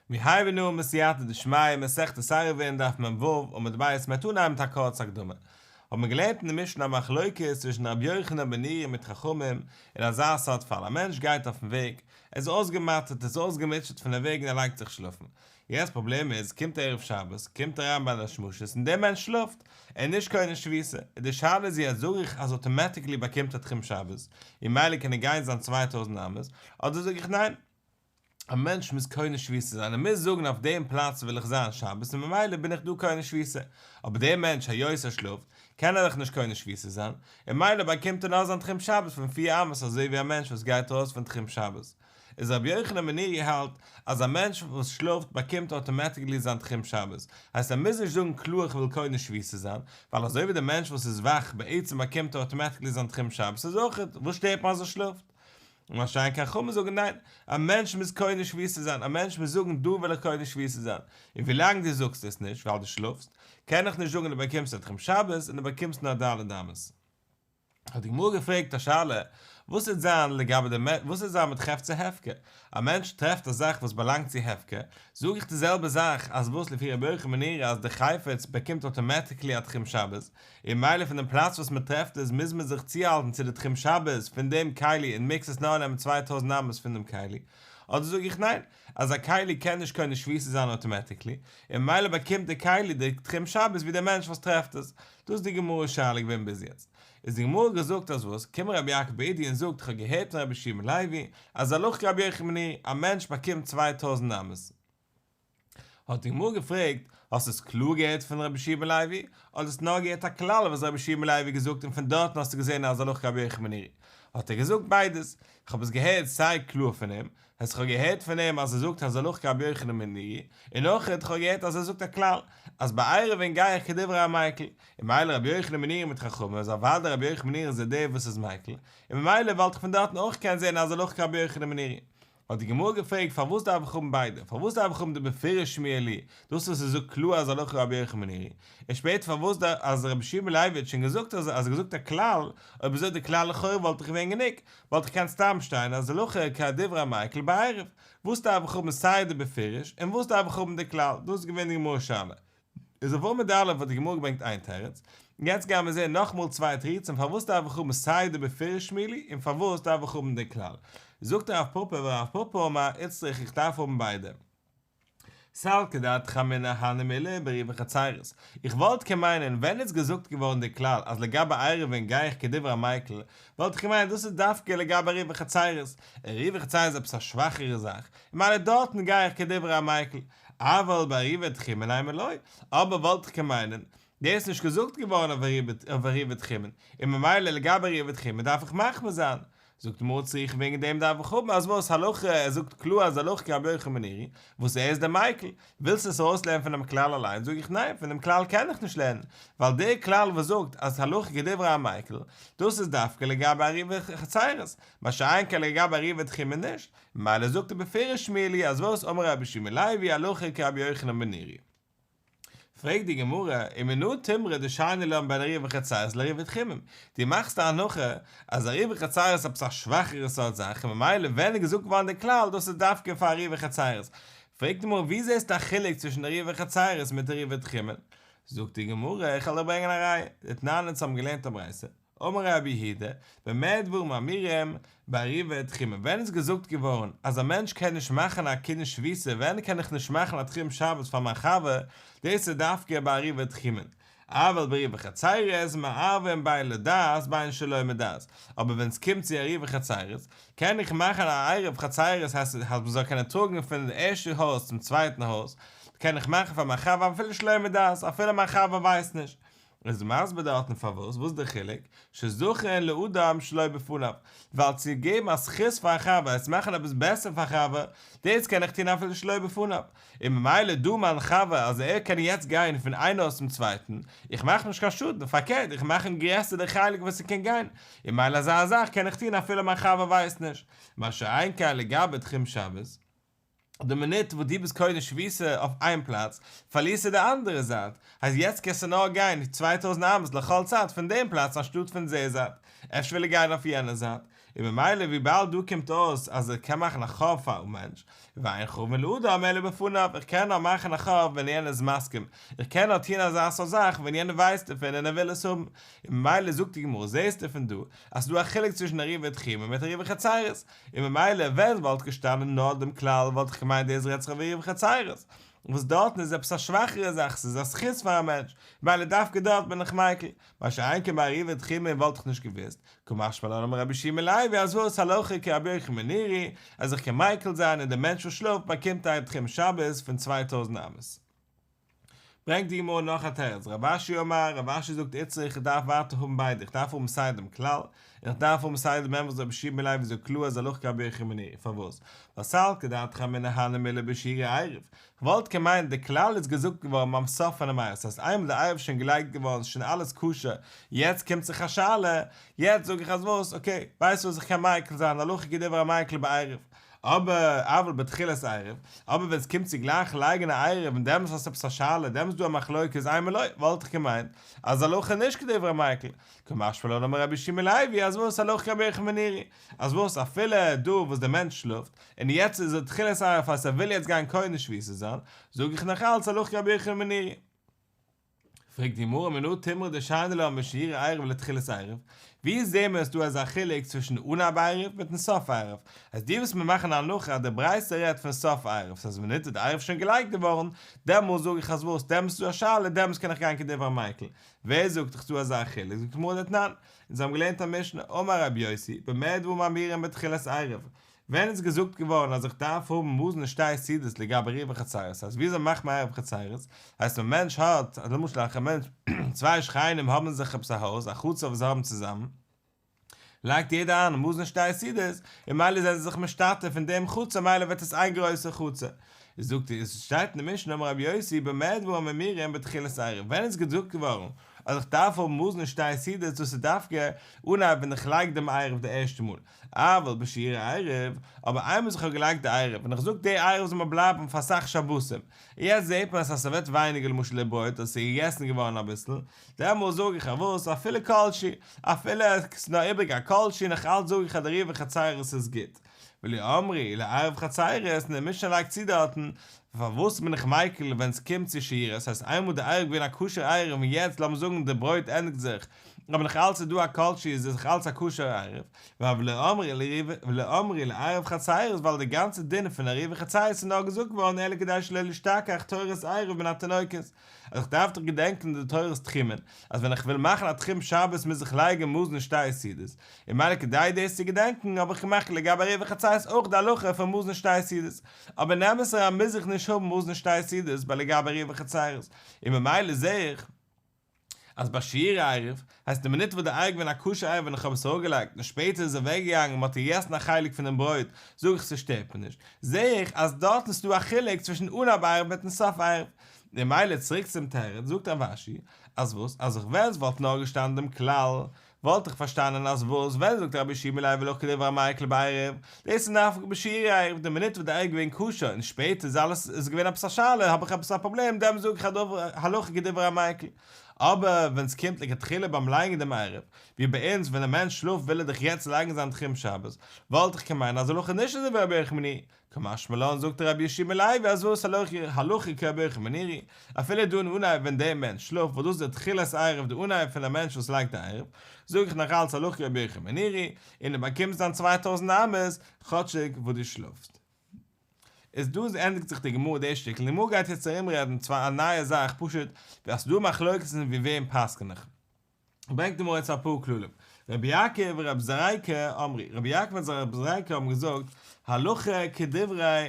מיר הייבן אן בסייעתא דשמיא מסכת עירובין דף מ"ו עמוד ב' מ'וועט אנהייבן מיט א קורצע הקדמה. האבן מיר געלערנט אין די משנה א מחלוקת צווישן רבי יוחנן בן נורי מיט חכמים אין אזא סארט פאל א מענטש גייט אויפן וועג, ער איז אויסגעמאטערט ער איז אויסגעמוטשעט פון די וועג און ער לייגט זיך שלאפן. יעצט פראבלעם איז קומט ערב שבת קומט אריין בין השמשות און דער מענטש שלאפט, ער איז נישט קונה שביתה, און די שאלה איז יעצט זאג איך אז automatically באקומט ער תחום שבת און מילא קען ער גיין זיין 2000 אמות, אדער זאג איך ניין? א מענטש מוז קונה שביתה זיין, ער מוז זאגן אויף דעם פלאץ וויל איך זיין שבת און ממילא בין איך דא קונה שביתה, אבער דער מענטש היות ער שלאפט קען ער דאך נישט קונה שביתה זיין, און מילא באקומט ער נאר זיין תחום שבת פון 4 אמות אזוי ווי א מענטש וואס גייט ארויס פון תחום שבת. איז רבי יוחנן בן נורי האלט אז א מענטש וואס שלאפט באקומט automatically זיין תחום שבת, הייסט ער מוז נישט זאגן קלאר איך וויל קונה שביתה זיין, ווייל אזוי ווי דער מענטש וואס איז וואך בעצם באקומט automatically זיין תחום שבת איז אויך וואס שטערט מיר אז ער שלאפט? מה שאין כן חכמים זאגן ניין, א מענטש מוז קונה שביתה זיין, א מענטש מוז זאגן דא וויל איך קונה שביתה זיין, און ווילאנג דו זאגסט עס נישט ווייל דו שלאפסט, קען איך נישט זאגן דו באקומסט א תחום שבת און דו באקומסט נאר ד' אמות. האט די גמרא געפרעגט א שאלה, וואס וועט זיין לגבי די וואס וועט זיין מיט חפצי הפקר? א מענטש טרעפט א זאך וואס באלאנגט צו הפקר, זאג איך די זעלבע זאך אז וואס לפי רבי יוחנן בן נורי אז די חפץ באקומט automatically א תחום שבת, און מילא פון דעם פלאץ וואס מען טרעפט עס מוז מען זיך צוהאלטן צו די תחום שבת פון דעם כלי און מעגסט עס נאר נעמען 2000 אמות פון דעם כלי. אדער זאג איך ניין, אז א כלי קען נישט קונה שביתה זיין automatically, און מילא באקומט די כלי די תחום שבת ווי דער מענטש וואס טרעפט עס. דאס איז די גמרא שאלה געווען ביז יעצט. איז די גמרא געזאגט אז וואס, קומט רבי יעקב אידי און זאגט איך האב געהערט פון רבי יהושע בן לוי אז הלכה כרבי יוחנן בן נורי, א מענטש באקומט 2000 אמות. האט די גמרא געפרעגט, האסט עס קלאר געהערט פון רבי יהושע בן לוי, אדער האסט נאר געהערט א כלל וואס רבי יהושע בן לוי געזאגט און פון דארטן האסטו געזען אז הלכה כרבי יוחנן בן נורי? האט ער געזאגט ביידעס, איך האב עס געהערט סיי קלאר פון אים, אז איך האב געהערט פון אים אז ער זאגט אז הלכה כרבי יוחנן בן נורי, און אויך איך האב געהערט אז ער זאגט א כלל, אז ביי עירובין גיי איך כדברי המיקל, און מילא רבי יוחנן בן נורי מיט חכמים איז אוודאי רבי יוחנן בן נורי איז דער וואס איז מיקל, און ממילא וואלט איך פון דארטן אויך געקענט זען אז הלכה כרבי יוחנן בן נורי. האט די גמרא געפרעגט פארוואס דארף איך האבן ביידע, פארוואס דארף איך האבן די בפירוש שמיע לי, דאס וואס ער זאגט קלאר אז הלכה רבי יוחנן בן נורי, און שפעטער פארוואס דארף אז רבי יהושע בן לוי האט שוין געזאגט אז אז ער געזאגט א כלל, אויב אזוי די כלל לכאורה וואלט דאך געווען גענוג, וואלט איך געקענט סתם שטיין אז הלכה כדברי המיקל בעירוב, וואס דארף איך האבן סיי די בפירוש און וואס דארף איך האבן די כלל, דאס איז געווען די גמרא שאלה. איז אויף עמוד א' האט די גמרא געברענגט איין תירוץ, יעצט גייען מיר זעהן נאכאמאל צוויי תירוצים פארוואס דארף איך האבן סיי די בפירוש שמיע לי און פארוואס דארף איך האבן די כלל. זאגט רב פפא ורב פפא אמר איצטריך איך דארף האבן ביידע. סלקא דעתך אמינא הני מילי בעירובי חצירות. איך וואלט קען מיינען ווען איז געזאגט געווארן די כלל אז לגבי עירובין גיי איך כדברי המיקל, וואלט איך געמיינט דאס איז דווקא לגבי עירובי חצירות, עירובי חצירות איז עפעס א שוואכערע זאך, און מילא דארטן גיי איך כדברי המיקל, אבל בעירובי תחומין אימא לא, אבער וואלט איך געמיינט, דאס איז נישט געזאגט געווארן אויף עירובי תחומין, און ממילא לגבי עירובי תחומין דארף איך מחמיר זיין. זאגט די גמרא צריכא וועגן דעם דארף איך האבן אז וואס הלכה, ער זאגט קלאר אז הלכה כרבי יוחנן בן נורי, וואס ער איז דער מיקל, ווילסט עס ארויסלערנען פונעם כלל אליין, זאג איך ניין, פון דעם כלל קען איך נישט לערנען, ווייל דער כלל וואס זאגט אז הלכה כדברי המיקל, דאס איז דווקא לגבי עירובי חצירות, מה שאין כן לגבי עירובי תחומין נישט, ממילא זאגט ער בפירוש שמיע לי אז וואס אמר רבי יהושע בן לוי הלכה כרבי יוחנן בן נורי. פרעגט די גמרא, ומנא תימרא דשני לן בין עירובי חצירות לעירובי תחומין, דו מאכסט א הנחה אז עירובי חצירות איז עפעס א שוואכערע סארט זאך און ממילא ווען איז געזאגט געווארן די כלל דאס איז דווקא פאר עירובי חצירות, פרעגט די גמרא ווי זעסטו א חילוק צווישן עירובי חצירות מיט עירובי תחומין? זאגט די גמרא, איך וועל דיר ברענגען א ראיה, דתנן אונז האבן געלערנט א ברייתא, אמר רבי יהודה, במה דברים אמורים, בעירובי תחומין, ווען איז געזאגט געווארן אז א מענטש קען נישט מאכן א קנין שביתה, ווען קען איך נישט מאכן א תחום שבת פאר מיין חבר, דאס איז דווקא בעירובי תחומין, אבל בעירובי חצירות מערבין בין לדעת בין שלא מדעת, אבער ווען עס קומט צו עירובי חצירות, קען איך מאכן א עירוב חצירות הייסט אז מען זאל קענען טראגן פון די ערשטע הויז צום צווייטן הויז, קען איך מאכן פאר מיין חבר אפילו שלא מדעת, אפילו מיין חבר ווייסט נישט. איז מסביר דארטן פארוואס, וואס איז די חילוק? שזכין לאדם שלא בפניו, ווייל צו געבן א זכות פאר א חבר, צו מאכן עפעס בעסער פאר א חבר, דאס קען איך טון אפילו שלא בפניו, און ממילא דא מיין חבר אז ער קען יעצט גיין פון איין הויז צום צווייטן, איך מאך נישט קיין שאדן, פארקערט איך מאך אים גרעסער די חלק וואס ער קען גיין, און מילא אזא זאך קען איך טון אפילו מיין חבר ווייסט נישט, מה שאין כן לגבי תחום שבת. די מינוט וואס דו ביסט קונה שביתה אויף איין פלאץ, פארלירסטו די אנדערע זייט, הייסט יעצט קענסטו נאר גיין 2000 אמות לכל צד פון דעם פלאץ אנשטאט פון די זייט, אפשר וויל ער גיין אויף יענע זייט, און ממילא וויבאלד דא קומט אויס אז ער קען מאכן א חוב פאר א מענטש, ואין חבין לאדם אלא בפניו, איך קען נאר מאכן א חוב ווען יענער איז מסכים, איך קען נאר טון אזא סארט זאך ווען יענער ווייסט דערפון און ער וויל עס האבן, און ממילא זאגט די גמרא זעסטו פון דא אז ס'איז דא א חילוק צווישן עירובי תחומין מיט עירובי חצירות, און ממילא ווען וואלט געשטאנען נאר דעם כלל וואלט איך געמיינט דאס רעדט זיך אויף עירובי חצירות, וואס דארטן איז עפעס א שוואכערע זאך, ס'איז א זכות פאר א מענטש, ממילא דווקא דארט בין איך מיקל, מה שאין כן ביי עירובי תחומין וואלט איך נישט געוואוסט, קא משמע לן אמר רבי יהושע בן לוי אז וואס הלכה כרבי יוחנן בן נורי אז איך קען מיקל זיין און דער מענטש וואס שלאפט באקומט א תחום שבת פון 2000 אמות. ברענגט די גמרא נאך א תירוץ, רב אשי אמר, רב אשי זאגט איצטריך איך דארף ווייטער האבן ביידע, איך דארף האבן סיי דעם כלל, און איך דארף האבן סיי דעם וואס רבי יהושע בן לוי זאגט קלאר אז הלכה כרבי יוחנן בן נורי, פארוואס? ווייל סלקא דעתך אמינא הני מילי בשיירי עירוב, כ'וואלט געמיינט די כלל איז געזאגט געווארן ביים סוף פונעם עירוב, ס'הייסט איינמאל די עירוב איז שוין געלייגט געווארן איז שוין אלעס כשר, יעצט קומט זיך א שאלה, יעצט זאג איך אז וואס, okay, ווייסט וואס איך קען מיקל זיין, הלכה כדברי המיקל בעירוב, אבער אבל בתחילת עירוב, אבער ווען ס'קומט צו גלייך לייגן א עירוב און דעמאלס האסטו עפעס א שאלה, דעמאלס איז דא א מחלוקת אימא לא, וואלט איך געמיינט אז הלכה נישט כדברי המיקל, קא משמע לן אמר רבי יהושע בן לוי אז וואס הלכה כרבי יוחנן בן נורי, אז וואס אפילו דא וואס דער מענטש שלאפט, און יעצט איז ער תחילת עירוב אז ער וויל יעצט גיין קונה שביתה זיין, זאג איך נאך אלץ הלכה כרבי יוחנן בן נורי. פרעגט די גמרא מנא תימרא דשני לן משיירי עירוב לתחילת עירוב, ווי זעהן מיר עס דא אזא חילוק צווישן אנהייב עירוב מיטן סוף עירוב, אז דו וועסט מיר מאכן א הנחה אז די ברייתא רעדט פון סוף עירוב, ס'הייסט ווען ניט איז די עירוב שוין געלייגט געווארן, דעמאלס זאג איך אז וואס, דעמאלס איז דא א שאלה, דעמאלס קען איך גיין כדברי המיקל, ווער זאגט דיך ס'דא אזא חילוק, זאגט די גמרא דתנן, אונז האבן געלערנט א משנה, אמר רבי יוסי, במה דברים אמורים בתחילת עירוב, ווען איז געזאגט געווארן אז איך דארף האבן מזון שתי סעודות לגבי עירובי חצירות? הייסט וויאזוי מאכט מען עירוב חצירות? הייסט ווען מענטש האט, למשל א מענטש, צוויי שכנים האבן זיך עפעס א הויז, א חצר וואס זיי האבן צוזאמען, לייגט יעדער איין מזון שתי סעודות, און מילא זענען זיי זיך משתתף אין דעם חצר מילא ווערט עס איין גרויסע חצר. איז זאגט ער, עס שטייט אין די משנה אמר רבי יוסי במה דברים אמורים בתחילת עירוב, ווען איז געזאגט געווארן אז איך דארף האבן מזון שתי סעודות דאס איז דווקא אנהייב ווען איך לייג דעם עירוב די ערשטע מאל, אבל בשיירי עירוב, אבער איינמאל איך האב געלייגט די עירוב, און איך זאג די עירוב זאל מיר בלייבן פאר אסאך שבתים, און יעצט זעט מען אז ס'ווערט ווייניגער למשל די ברויט אז ס'איז געגעסן געווארן אביסל, דעמאלס זאג איך אז וואס, אפילו כל שהוא, אפילו ס'איז נאר איבריג א כל שהוא, נאך אלץ זאג איך אז די עירובי חצירות איז גוט. ולא אמרו אלא עירוב חצירות, און די משנה לייגט צו דארטן, פארוואס בין איך מיקל ווען ס'קומט צו שיירות, ס'הייסט איינמאל די עירוב געווען א כשר עירוב און יעצט לאמיר זאגן די ברויט ענדיגט זיך, אבער נאך אלץ איז דא א כל שהוא איז עס נאך אלץ א כשר עירוב, ולא אמרו אלא עירוב חצירות ווייל די גאנצע דין פון עירובי חצירות איז נאר געזאגט געווארן אלא כדי שלא להשתכח תורת עירוב מן התינוקות, אז איך דארף דאך געדענקען די תורת תחומין אז ווען איך וויל מאכן א תחום שבת מוז איך לייגן מזון שתי סעודות, און מילא כדי דאס צו געדענקן האב איך געמאכט לגבי עירובי חצירות אויך די הלכה פון מזון שתי סעודות, אבער אין אמת אריין מוז איך נישט האבן מזון שתי סעודות ביי לגבי עירובי חצירות, און ממילא זעה איך אז ביי שיירי עירוב, הייסט די מינוט וואס די עירוב געווען א כשר עירוב ווען איך האב עס אראפגעלייגט און שפעטער איז אוועק געגאנגען און מ'האט געגעסן א חלק פונעם ברויט, זאג איך ס'שטערט מיר נישט, זעה איך אז דארטן איז דא א חילוק צווישן אנהייב עירוב מיטן סוף עירוב. און מילא צוריק צום תירוץ, זאגט רב אשי, אז וואס, אז איך ווען ס'וואלט נאר געשטאנען דעם כלל, וואלט איך פארשטאנען אז וואס ווען זאגט רבי יהושע בן לוי הלכה כדברי המיקל בעירוב, דאס איז נפקא בשיירי עירוב, די מינוט וואס די עירוב געווען כשר און שפעטער איז אלעס איז געווען עפעס א שאלה האב איך עפעס א פראבלעם דעמאלס זאג איך הלכה כדברי המיקל. אבער ווען ס'קומט לכתחילה ביים לייגן דעם עירוב, ווי ביי אונז ווען א מענטש שלאפט וויל ער דאך יעצט לייגן זיין תחום שבת, וואלט איך געמיינט אז הלכה נישט אזוי ווי רבי יוחנן בן נורי, קא משמע לן זאגט רבי יהושע בן לוי אז וואס הלכה כרבי יוחנן בן נורי, אפילו דא אין אנהייב ווען דער מענטש שלאפט וואס דאס איז די תחילת עירוב די אנהייב פון א מענטש וואס לייגט די עירוב, זאג איך נאך אלץ הלכה כרבי יוחנן בן נורי, און דו באקומסט דיין 2000 אמות, כאטשיג וואס דו שלאפסט. איז דא ענדיגט זיך די גמרא די שטיקל, די גמרא גייט יעצט ארום רעדן צוויי א נייע זאך פשוט ווי אז ס'דא מחלוקת'ן ווי וועם פסק'ן איך. ברענגט די גמרא יעצט אפאר כללים. רבי יעקב ורבי זריקא אמרי, רבי יעקב און רבי זריקא האבן געזאגט, הלכה כדברי,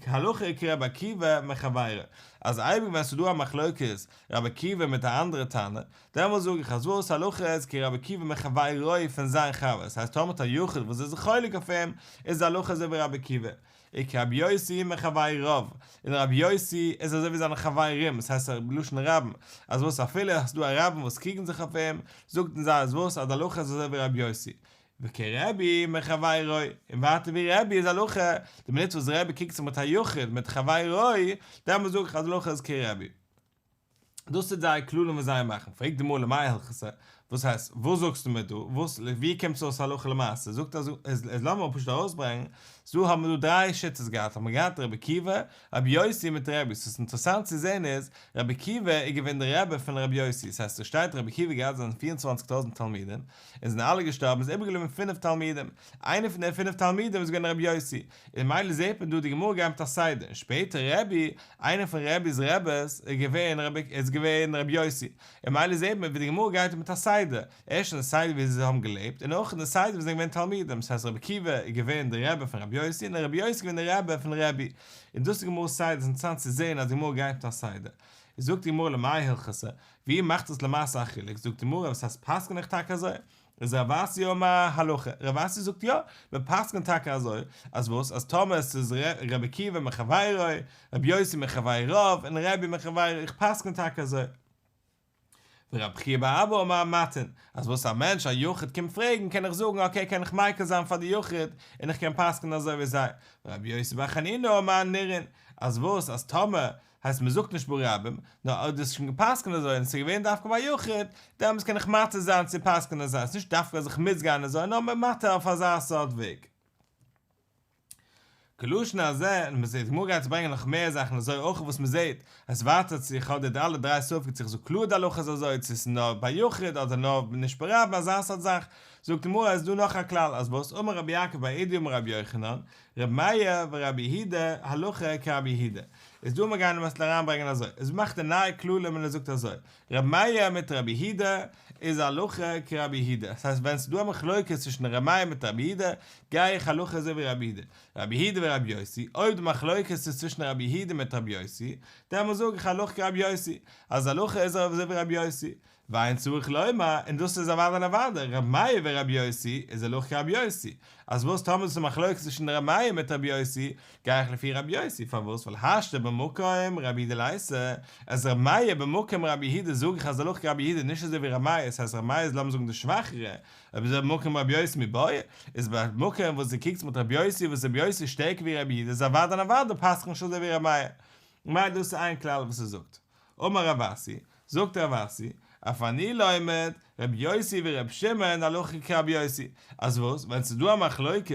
הלכה כרבי עקיבא מחבירו, אז אייביג ווען ס'איז דא א מחלוקת רבי עקיבא מיט א אנדערע תנא, דעמאלס זאג איך אז וואס הלכה איז כרבי עקיבא מחבירו פון זיין חבר, ס'הייסט טאמער האט א יחיד וואס איז חולק אויף אים, איז די הלכה אזוי ווי רבי עקיבא. וכרבי יוסי מחבריו, און רבי יוסי איז אזוי ווי זיינע חברים, עס הייסט בלשון רבים, אז וואס אפילו האסט דא א רבים וואס קריגן זיך אויף אים, זאגט זיי אז וואס אז די הלכה איז אזוי ווי רבי יוסי. וכרבי מחברו, און ווייטער ווי רבי איז הלכה, די מינוט וואס רבי קריגט זיך מיט א יחיד, מיט חברו, דעמאלס זאג איך אז הלכה איז כרבי. דאס איז זייער כללים וואס זיי מאכן, פרעגט די גמרא למאי הלכתא, וואס הייסט, וואס זאגסטו מיר דא, וואס, ווי קומט עס אויס הלכה למעשה, זאגט אז, איז לאמיר פשוט ארויסברענגען, דא האבן מיר דא דריי שיטות געהאט, האבן מיר געהאט רבי עקיבא, רבי יוסי מיט רבי, ס'איז אינטערעסאנט צו זען איז, רבי עקיבא איז געווען די רבי פון רבי יוסי, ס'הייסט עס שטייט רבי עקיבא געהאט זיינע 24 טויזנט תלמידים, און זענען אלע געשטארבן איז איבערגעבליבן פינף תלמידים, איינער פון די פינף תלמידים איז געווען רבי יוסי, און מילא זעט מען דא די גמרא גייט מיט א סדר, און שפעטער רבי, איינער פון רבי'ס רבי'ס איז געווען רבי איז געווען רבי יוסי, און מילא זעט מען ווי די גמרא גייט מיט א סדר, ערשט אין די סדר ווי זיי האבן געלעבט, און אויך אין די סדר ווי זיי זענען געווען תלמידים, ס'הייסט רבי עקיבא איז געווען די רבי פון רבי יוסי און רבי יוסי איז געווען די רבי פון רבי, און דאס איז גמרא'ס סדר, ס'איז אינטערעסאנט צו זען אז די גמרא גייט מיט א סדר. זאגט די גמרא למאי הלכתא, ווי מאכט עס למעשה א חילוק, זאגט די גמרא וואס הייסט פסק'ן איך טאקע אזוי? איז רב אסי אמר הלכה, רב אסי זאגט יא, מען פסק'נט טאקע אזוי, אז וואס, אז טאמער עס איז רבי עקיבא מחבירו, רבי יוסי מחביריו, און רבי מחבירו, איך פסק'ן טאקע אזוי. ורב חייא בר אבא אמר מטין, אז וואס א מענטש א יחיד קומט פרעגן קען איך זאגן okay קען איך מיקל זיין פאר די יחיד און איך קען פסק'נען אזוי ווי זיי, ורבי יוסי בר חנינא אמר נראין, אז וואס אז טאמער הייסט מען זאגט נישט ברבים, נאר אויב דו האסט שוין גע'פסק'נט אזוי און עס איז געווען דווקא ביי יחיד, דעמאלטס קען איך מתיר זיין צו פסק'נען אזוי, עס איז נישט דווקא אז איך מוז גיין אזוי, נאר מען מתיר אויף אזא סארט וועג. כלשון הזה, און מ'זעט, די גמרא גייט צו ברענגען נאך מער זאכן אזוי אויך וואס מ'זעט, עס ווייטער צו איך האב די אלע דריי ספק צו איך זאג קלאר די הלכה איז אזוי, צו עס איז נאר ביי יחיד אדער נאר נישט ברבים אזא סארט זאך, זאגט די גמרא איז דא נאך א כלל אז וואס אמר רבי יעקב בר אידי אמר רבי יוחנן, רבי מאיר ורבי יהודה, הלכה כרבי יהודה. איז דא מיר גייען למעשה אריינברענגען אזוי, עס מאכט די נייע כללים און ער זאגט אזוי, רבי מאיר מיט רבי יהודה איז הלכה כרבי יהודה, דאס הייסט ווען ס'איז דא א מחלוקת צווישן רבי מאיר מיט רבי יהודה, גיי איך הלכה אזוי ווי רבי יהודה. רבי יהודה ורבי יוסי, אויב די מחלוקת איז צווישן רבי יהודה מיט רבי יוסי, דעמאלס זאג איך הלכה כרבי יוסי, אז הלכה איז אזוי ווי רבי יוסי. ואין צריך לומר, און דאס איז אוודאי און אוודאי, רבי מאיר ורבי יוסי איז הלכה כרבי יוסי, אז וואס טאמער ס'איז מחלוקת צווישן רבי מאיר מיט רבי יוסי, גיי איך לפי רבי יוסי, פארוואס? ווייל השתא במקום רבי יהודה ליתא, אז רבי מאיר במקום רבי יהודה זאג איך אז הלכה כרבי יהודה נישט אזוי ווי רבי מאיר, ס'הייסט רבי מאיר איז לאמיר זאגן די שוואכערע, אויב איז ער במקום רבי יוסי מיבעיא, איז במקום וואס דו קוקסט מיט רבי יוסי וואס רבי יוסי איז שטערקער ווי רבי יהודה איז אוודאי און אוודאי פסק'נט נישט אזוי ווי רבי מאיר. ממילא דאס איז איין כלל וואס ער זאגט. אמר רב אסי, זאגט רב אסי, אף אני לומד, רבי יוסי ורבי שמעון הלכה כרבי יוסי, אז וואס, ווען ס'איז דא א מחלוקת,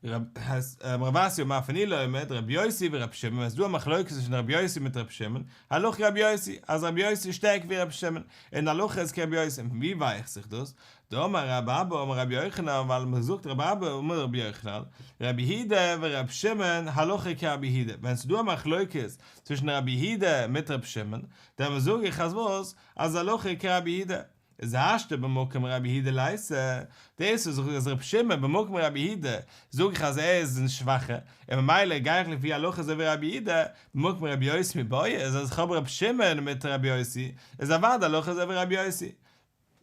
רב אסי אמר אף אני לומד, רבי יוסי ורבי שמעון, ווען ס'איז דא א מחלוקת צווישן רבי יוסי מיט רבי שמעון, הלכה כרבי יוסי, אז רבי יוסי איז שטערקער ווי רבי שמעון, און הלכה איז כרבי יוסי, און פון ווי ווייס איך דאס? דאמר רבי אבא אמר רבי יוחנן, ווייל מען זאגט רבי אבא אמר רבי יוחנן, רבי יהודה ורבי שמעון הלכה כרבי יהודה, ווען ס'איז דא א מחלוקת צווישן רבי יהודה מיט רבי שמעון, דעמאלס זאג איך אז וואס? אז הלכה כרבי יהודה. איז השתא במקום רבי יהודה ליתא, דאס וואס איך זאג אז רבי שמעון במקום רבי יהודה, זאג איך אז ער איז שוואכער, און ממילא גיי איך לפי הלכה אזוי ווי רבי יהודה, במקום רבי יוסי מיבעיא, איז אז איך האב רבי שמעון מיט רבי יוסי, איז אוודאי הלכה אזוי ווי רבי יוסי.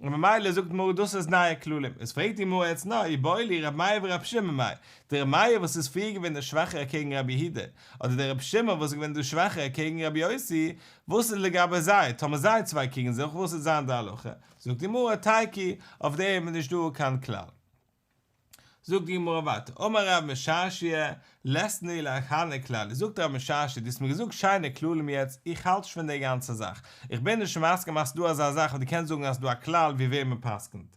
און ממילא זאגט די גמרא דאס איז נייע כללים, איז פרעגט די גמרא יעצט נאר איבעיא להו רבי מאיר ורבי שמעון מאי, דער רבי מאיר וואס איז פריער געווען דער שוואכער אקעגן רבי יהודה, אדער דער רבי שמעון וואס איז געווען דער שוואכער אקעגן רבי יוסי, וואס איז לגבי זיי, טאמער זיי צוויי קריגן זיך וואס וועט זיין די הלכה, זאגט די גמרא תיקו, אויף דעם איז נישט דא קיין כלל. זאגט די גמרא ווייטער, אמר רב משרשיא, ליתני להני כללי, זאגט רב משרשיא, דו האסט מיר געזאגט שיינע כללים יעצט, איך האלט נישט פון די גאנצע זאך, איך בין נישט מסכים אז ס'דא אזא זאך וואס דו קענסט זאגן אז ס'דא א כלל ווי וועם מ'פסק'נט.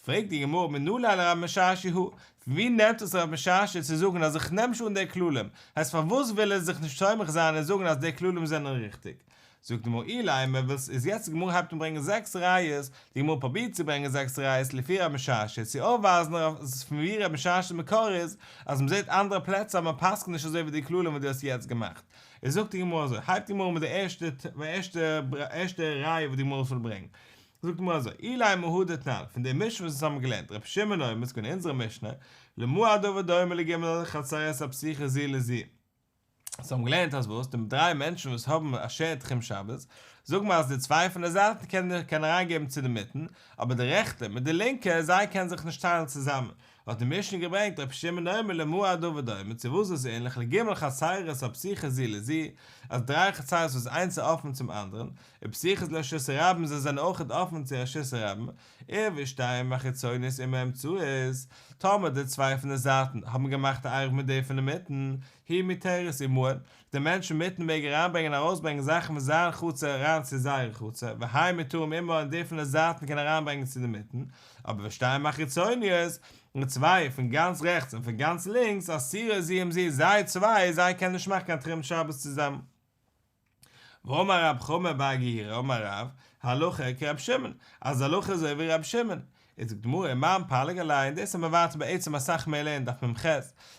פרעגט די גמרא, מנא ליה לרב משרשיא הא, פון ווי נעמט עס רב משרשיא צו זאגן אז איך נעם נישט אן די כללים, הייסט פארוואס וויל ער זיך נישט סומך זיין און זאגן אז די כללים זענען ריכטיג? זאגט די גמרא אילימא ווילסט איז יעצט די גמרא הייבט אן ברענגען זעקס ראיות, די גמרא פרובירט צו ברענגען זעקס ראיות לפי רב משרשיא צו אויפווייזן פון ווי רב משרשיא'ס מקור איז אז מ'זעט אנדערע פלעצער אז מ'פסק'נט נישט אזוי ווי די כללים וואס דו האסט יעצט געמאכט. איז זאגט די גמרא אזוי, הייבט די גמרא אן מיט די ערשטע ערשטע ערשטע ראיה וואס די גמרא וויל ברענגען, זאגט די גמרא אזוי, אילימא מהא דתנן, פון די משנה וואס אונז האבן געלערנט, רבי שמעון אומר, ס'געווען אין אונזערע משנה, למה הדבר דומה לג' חצרות הפתוחות זו לזו. זיי האבן געלערנט אז וואס? די דריי מענטשן וואס האבן א share תחום שבת, זאגן מיר אז די צוויי פון די זייטן קענען קענען אריינגעבן צו די מיטן, אבער די רעכטע מיט די לינקע, זיי קענען זיך נישט טיילן צוזאמען. האט די משנה געברענגט רבי שמעון אומר למה הדבר דומה, צו וואס איז עס ענליך לג' חצירות הפתוחות זו לזו, אז דריי חצירות וואס איינס איז אפן צום אנדערן, ופתוחות לרשות הרבים זיי זענען אויכעט אפן צו רשות הרבים, ובשתיים החיצוניות עם האמצעית, טאמער די צוויי פון די זייטן האבן געמאכט א עירוב מיט די פון אינמיטן, היא מותרת עמהן, די מענטשן אינמיטן מעגן אריינברענגען און ארויסברענגען זאכן פון זיין חצר אריין צו זייער חצר, והן מותרים עמה און די פון די זייטן קענען אריינברענגען צו די מיטן, אבער ושתיים החיצוניות, די צוויי פון גאנץ רעכטס און פון גאנץ לינקס, אסורות זו עם זו, זיי צוויי, זיי קענען נישט מאכן קיין תחום שבת צוזאמען. ואמר רב חמא בר גוריא אמר רב, הלכה כרבי שמעון, אז הלכה איז אזוי ווי רבי שמעון. איז די גמרא ומאן פליג עליה, און דאס האבן מיר ווייטער בעצם אסאך מער לערנט דף מ"ח,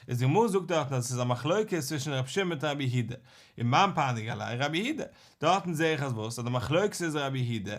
איז די גמרא זאגט דארטן אז עס איז א מחלוקת צווישן רבי שמעון מיט רבי יהודה, ומאן פליג עליה רבי יהודה, דארטן זעה איך אז וואס? אז די מחלוקת איז רבי יהודה,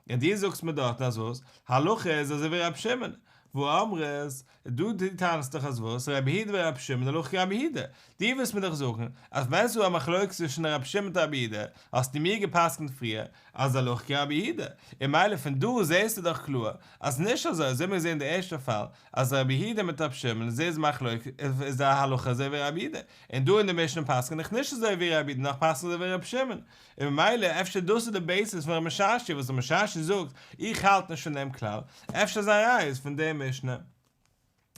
און דו זאגסט מיר דארטן אז וואס? הלכה איז אזוי ווי רבי שמעון, והא אמרת, דו דו טענה'סט דאך אז וואס? רבי יהודה ורבי שמעון הלכה כרבי יהודה. דו ווילסט מיר דאך זאגן אז ווען ס'איז דא א מחלוקת צווישן רבי שמעון מיט רבי יהודה, האסטו מיר גע'פסק'נט פריער אז הלכה כרבי יהודה. און מילא פון דא זעסטו דאך קלאר אז נישט אזוי, אזוי האבן מיר געזען אין די ערשטע פאל אז רבי יהודה מיט רבי שמעון איז איז מחלוקת איז די הלכה אזוי ווי רבי יהודה, און דא אין די משנה פסק'ן איך נישט אזוי ווי רבי יהודה נאר איך פסק'ן אזוי ווי רבי שמעון. און ממילא אפשר דאס איז די basis פון ר' משרשיא וואס ר' משרשיא זאגט איך האלט נישט פון דעם כלל, אפשר זיין ראיה איז פון די משנה.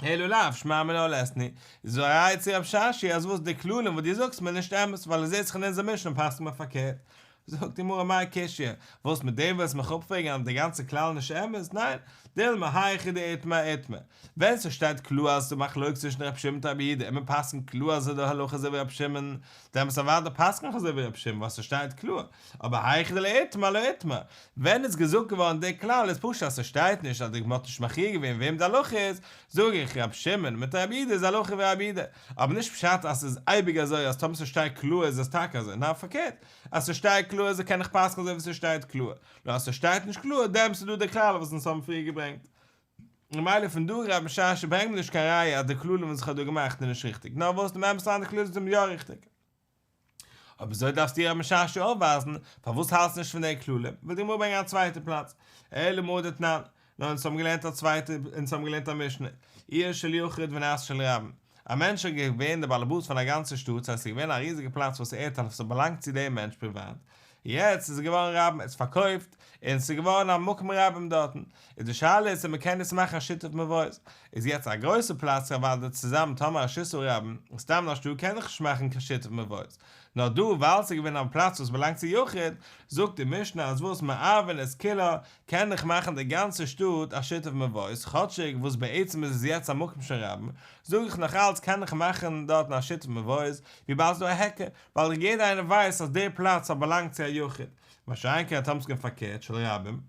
אלא לאו שמע מינה ליתני, איז דא א ראיה צו רב משרשיא אז וואס די כללים וואס דו זאגסט מיר נישט אמת ווייל עס זעט זיך אין אונזער משנה פסק'נט מען פארקערט. זאגט די גמרא מאי קשיא, וואס מיט דעם ווילסט מיך אפפרעגן אז די גאנצע כלל איז נישט אמת? ניין, דילמא היכא דאיתמר איתמר, ווען ס'שטייט קלאר אז ס'איז דא מחלוקת צווישן ר' שמעון מיט רבי יהודה און מ'פסק'נט קלאר אז די הלכה איז אזוי ווי ר' שמעון, דעמאלטס אוודאי פסק'ן איך אזוי ווי ר' שמעון ווייל ס'שטייט קלאר, אבער היכא דלא איתמר לא איתמר, ווען איז געזאגט געווארן די כלל איז פשוט אז ס'שטייט נישט אז די גמ' האט נישט מכריע געווען וועם די הלכה איז, זאג איך ר' שמעון מיט רבי יהודה איז הלכה ווי רבי יהודה, אבער נישט פשט אז ס'איז אייביג אזוי אז טאמער ס'שטייט קלאר איז עס טאקע אזוי, ניין פארקערט, אז ס'שטייט קלאר אזוי קען איך פסק'ן אזוי ווי ס'שטייט קלאר, נאר אז ס'שטייט נישט קלאר דעמאלטס איז דא די כלל וואס אונז האבן פריער געברענגט. ממילא פון דא רב משרשיא ברענג מיר נישט קיין ראיה אז די כללים וואס איך האב דא געמאכט איז נישט ריכטיג, נאר וואס דעם אמת אריין די כללים זענען יא ריכטיג. אויב אזוי דארפסטו רב משרשיא אויפווייזן פארוואס האלטסטו נישט פון די כללים, וויל די גמרא ברענגען א צווייטע פלאץ, אלא מהא דתנן, נאר אונז האבן געלערנט א צווייטע, אונז האבן געלערנט א משנה, עיר של יחיד ונעשית של רבים, א מענטש איז געווען דער באלעבאס פון א גאנצע שטאט, ס'הייסט ס'איז געווען א ריזיגע פלאץ וואס ער האט וואס האט באלאנגט צו דעם מענטש פריוואט, יעצט איז עס געווארן רבים, ער האט עס פארקויפט, און ס'איז געווארן א מקום רבים דארטן, איז די שאלה איז צו מ'קען עס מאכן א שיתוף מבואות, איז יעצט א גרויסע פלאץ אוודאי צוזאמען טאמער א רשות הרבים, סתם אין א שטאט קען איך נישט מאכן קיין שיתוף מבואות, נאר דא ווייל ס'איז געווען א פלאץ וואס באלאנגט צו יחיד, זאגט די משנה אז וואס מערבין את כולה, קען איך מאכן די גאנצע שטאט א שיתוף מבואות, כאטשיג וואס בעצם איז עס יעצט א מקום של רבים, זאג איך נאך אלץ קען איך מאכן דארטן א שיתוף מבואות, וויבאלד ס'איז דא א היכר, ווייל יעדער איינער ווייסט אז די פלאץ האט באלאנגט צו א יחיד, מה שאין כן טאמער ס'איז געווען פארקערט של רבים,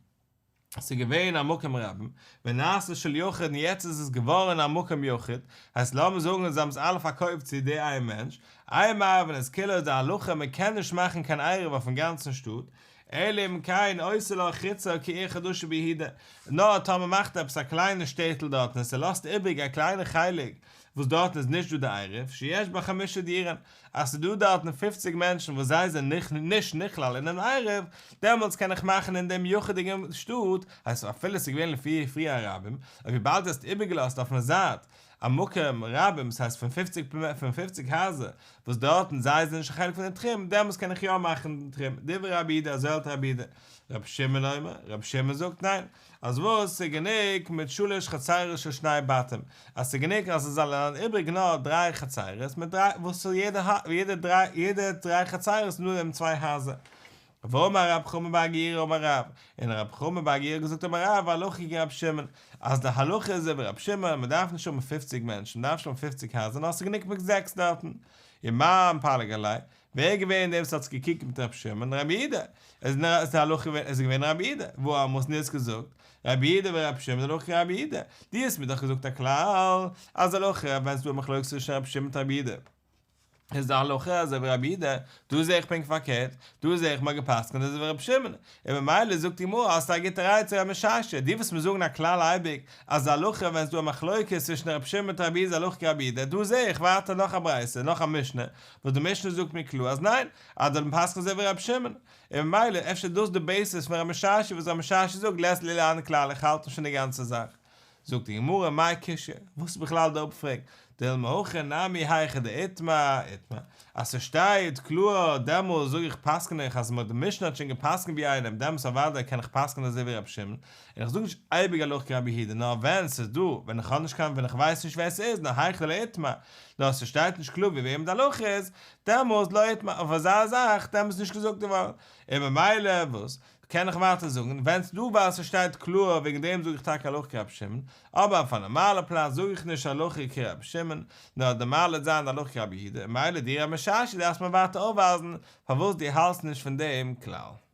ס'איז געווען א מקום רבים, ונעשה של יחיד און יעצט איז עס געווארן א מקום יחיד, הייסט לאמיר זאגן זיי האבן עס אלע פארקויפט צו די איין מענטש, אין מערבין את כולה איז די הלכה מען קען נישט מאכן קיין עירוב אויפן גאנצן שטאט, אלא אם כן עושה לה חוצה כעיר חדשה ביהודה, נאר טאמער מאכט עפעס א קליינע שטעטל דארטן און ס'לאזט איבריג א קליינע חלק וואס דארטן איז נישט דא די עירוב, שיש בה חמשה דיורין, אז ס'איז דא דארטן פופציג מענטשן וואס זיי זענען נישט נכלל אינעם עירוב, דעמאלטס קען איך מאכן אין דעם יחיד'יגן שטאט, הייסט אפילו ס'איז געווען לפי פרי הרבים, אבער וויבאלד דו האסט איבערגעלאזט אויפן זייט א מקום רבים, ס'הייסט פון פופציג פון פופציג הייזער וואס דארטן זיי זענען נישט א חלק פון די תחום, דעמאלטס קען איך יא מאכן דעם תחום, דברי רבי יהודה אזוי האלט רבי יהודה, רבי שמעון אומר, רבי שמעון זאגט ניין, אז וואס, ס'איז גענוג מיט שלש חצרות של שני בתים, אז ס'איז גענוג אז עס זאל זיין איבריג נאר דריי חצרות מיט דריי, וואס איז יעדע יעדע דריי יעדע דריי חצרות איז נאר דעם צוויי הייזער. ואמר רב חמא בר גוריא אמר רב, און רב חמא בר גוריא האט געזאגט אמר רב הלכה כרב שמעון, אז די הלכה איז ווי רב שמעון, מען דארף נישט האבן פופציג מענטשן, מען דארף נישט האבן פופציג הייזער, נאר ס'איז גענוג מיט זעקס דארטן. ומאן פליג עליה, ווער איז געווען דער וואס האט זיך געקריגט מיט רבי שמעון? רבי יהודה. איז די הלכה געווען איז געווען רבי יהודה. והא אמרת דו האסט געזאגט רבי יהודה ורבי שמעון הלכה כרבי יהודה. דו האסט מיר דאך געזאגט א כלל אז הלכה ווען ס'איז דא א מחלוקת צווישן רבי שמעון מיט רבי יהודה איז די הלכה אזוי ווי רבי יהודה. דא זע איך פונקט פארקערט. דא זע איך מ'האט גע'פסק'נט אזוי ווי רבי שמעון. און ממילא זאגט די גמרא האסטו א גוטע ראיה צו רבי משרשיא. דו וועסט מיר זאגן א כלל אייביג אז די הלכה ווען ס'איז דא א מחלוקת צווישן רבי שמעון מיט רבי יהודה איז הלכה כרבי יהודה. דא זע איך ווייטער נאך א ברייתא נאך א משנה וואס די משנה זאגט מיר קלאר אז ניין, אז דער פסק'נט אזוי ווי רבי שמעון, און ממילא אפשר איז דאס די basis פון רבי משרשיא וואס רבי משרשיא זאגט לית לי להן כלל איך האלט נישט פון די גאנצע זאך. זאגט די גמרא מאי קושיא, וואס איז בכלל די אפפרעג, דילמא הכא נמי היכא דאיתמר, איתמר, אז ס'שטייט קלאר דעמאלס זאג איך פסק'ן איך אז די משנה האט שוין געפסק'נט ווי איינעם דעמאלס אוודאי קען איך פסק'נען אזוי ווי רבי שמעון, און איך זאג נישט אייביג הלכה כרבי יהודה נאר ווען ס'איז דא ווען איך האב נישט קיין ווען איך ווייס נישט ווער ס'איז נאר היכא דלא איתמר נאר ס'שטייט נישט קלאר ווי וועם די הלכה איז דעמאלס לא איתמר אויף אזא זאך דעמאלס איז נישט געזאגט געווארן און ממילא וואס קען איך ווייטער זאגן ווען ס'דא ווייל ס'שטייט קלאר וועגן דעם זאג איך טאקע הלכה כרבי שמעון אבער אויף א נארמאלע פלאץ זאג איך נישט הלכה כרבי שמעון נאר די מעלה וועט זיין די הלכה כרבי יהודה און ממילא דיר רב משרשיא דארפסט מיר ווייטער אויפווייזן פארוואס דו האלסט נישט פון דעם כלל.